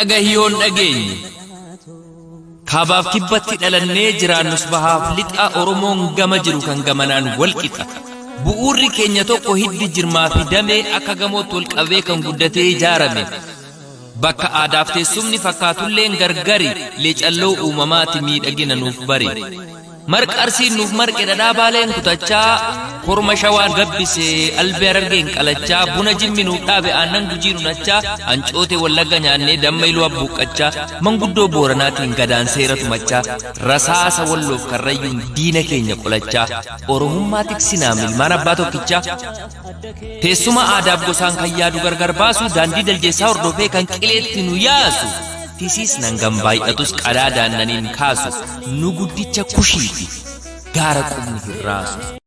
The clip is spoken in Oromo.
Dhagahi yoon dhageenye. Kaabaaf kibbatti dhalannee jiraannus bahaaf lixa Oromoon gama jiru kan gamanaan walqixa. Bu'uurri keenya tokko hiddi jirmaa fi damee akka gamootti wal qabee kan guddatee ijaarame. Bakka aadaaf teessumni fakkaatulleen gargari leecalloo uumamaati miidhagina nuuf bari. Marqa Arsiin nuuf marqe dhadhaa Baaleen kutachaa, korma Shawaan gabbise albee Harargeen qalachaa, buna Jimmi nuuf dhaabe aannan Gujii nunachaa, ancootee Wallagga nyaannee damma Iluu abbuuqqachaa, manguddoo Booranaatiin Gadaan seera tumachaa, rasaasa Walloof Karrayyuun diina keenya qolachaa, Oromummaa tiksinaa milmaan abbaa tokkichaa. Teessuma aadaaf gosaan kan yaadu gargar baasu, daandii daljeessaa hordofee kan qileetti nu yaasu, tisiis nangan baay'atus qadaadaan naniin kaasu, nu guddicha kushiiti gaara qubni hin raasu.